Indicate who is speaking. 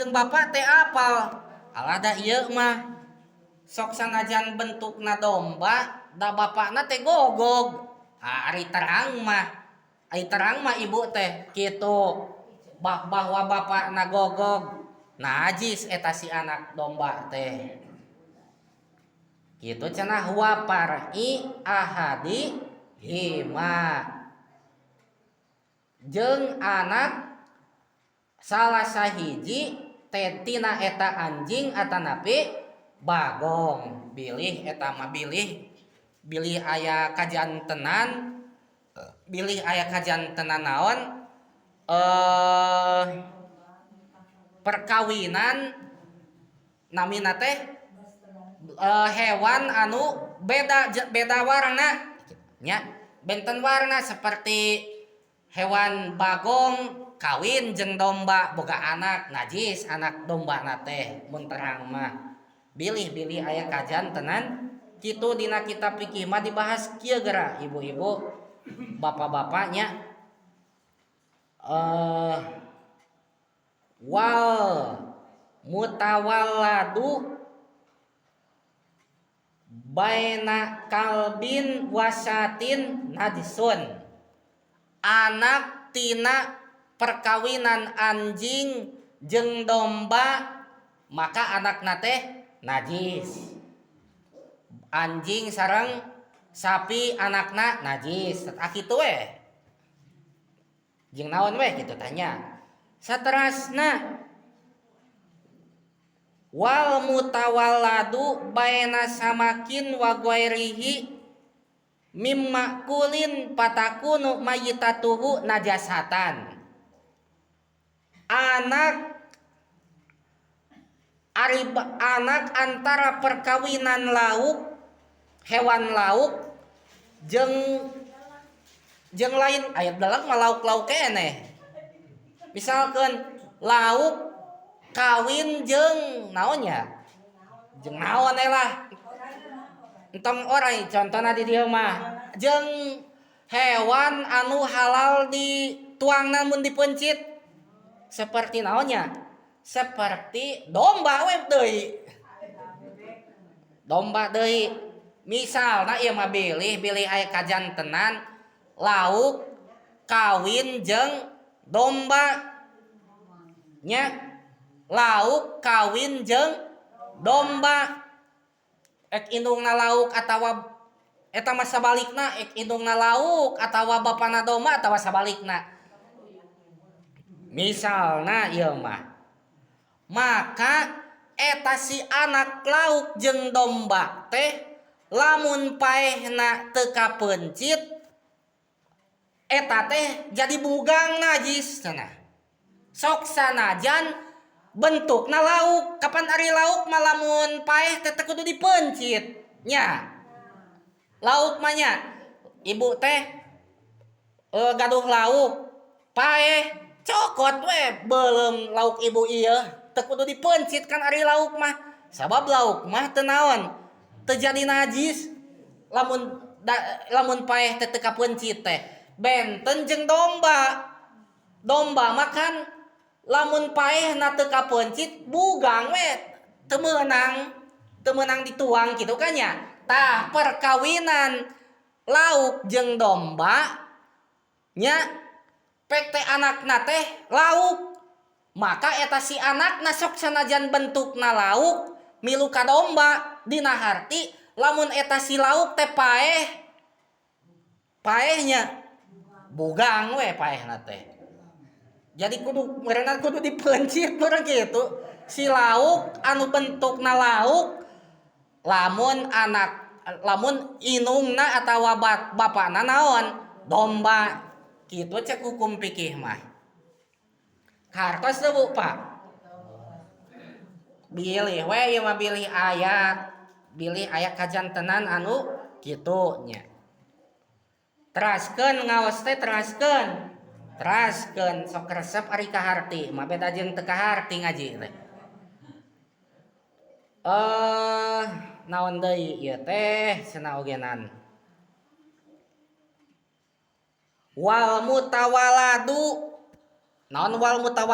Speaker 1: jeung bapak teh apal. Alah da ieu mah sok sanajan bentukna domba da bapakna teh gogog. Ah, ari terang mah. Ari terang mah ibu teh kitu. Bahwa bapakna gogog najis eta si anak domba teh. Kitu cenah wa par'i ahadi hima. Jeung anak salah sahiji teh tina eta anjing atanapi bagong. Bilih eta mah bilih bilih aya kajantenan, bilih aya kajantenan naon perkawinan namina teh hewan anu beda beda warna nya, benten warna seperti hewan bagong kawin jeung domba boga anak najis anak domba na teh mun terang mah. Bilih-bilih aya kajantenan kitu dina kitab fikih mah dibahas kieu geura ibu-ibu bapak-bapaknya. Wal mutawalladu baina kalbin wasatin najsun. Anak tina perkawinan anjing jeung domba maka anakna teh najis. Anjing sareng sapi anakna najis. Kitu we. Jeung naon we kitu tanya. Saterasna wal mutawalladu baina samakin wa ghairihi mimma kulin patakunu mayitatuhu najasatan. Anak ari anak antara perkawinan lauk hewan lauk jeung jeung lain aya dalam mah lauk-lauk keneh. Misalkan lauk kawin jeung naonnya? Jeung naon lah. Entong orai contohna di dieu mah jeung hewan anu halal dituangna mun dipencit seperti naonnya? Seperti domba we deui. Domba deui. Misalna ieu mah bilih bilih aya kajantenan lauk kawin jeung domba nya, lauk kawin jeung domba. Ek indungna lauk atawa eta mah sabalikna, ek indungna lauk atawa bapana domba atawa sabalikna. Misalna ieu mah maka eta si anak lauk jeung domba teh lamun paehna teu kapencit eta teh jadi bugang najis cenah. Sok sanajan bentukna lauk, kapan ari lauk mah lamun paeh teh teu kudu dipencit nya. Lauk mah nya ibu teh gaduh lauk paeh cokot we beuleum lauk ibu ieu teu kudu dipencit kan ari lauk mah. Sabab lauk mah teu naon teu jadi najis lamun lamun paeh teh teu kapencit teh. Benten jeung domba. Domba mah kan lamun paehna teu kapencit bugang we teu meunang dituang kitu kan nya. Tah perkawinan lauk jeung domba nya pek teh anakna teh lauk maka eta si anakna sok sanajan bentukna lauk milu ka domba dina harti lamun eta si lauk teh paeh paehnya bugang we paehna teh. Jadi kudu meureunan kudu dipencit urang kitu. Si lauk anu bentukna lauk lamun anak lamun inungna atawa bapana naon domba kitu cek hukum fikih mah. Kartos teu Bu Pak? Bilih we ieu mah bilih aya kajantenan anu kitu nya. Teraskeun ngaos teh teraskeun. Teraskeun sok resep ari kaharti mah beda jeung teu kaharti ngaji teh. Naon deui ieu teh cenah ogenan. Wal mutawaladu naon wal mutawaladu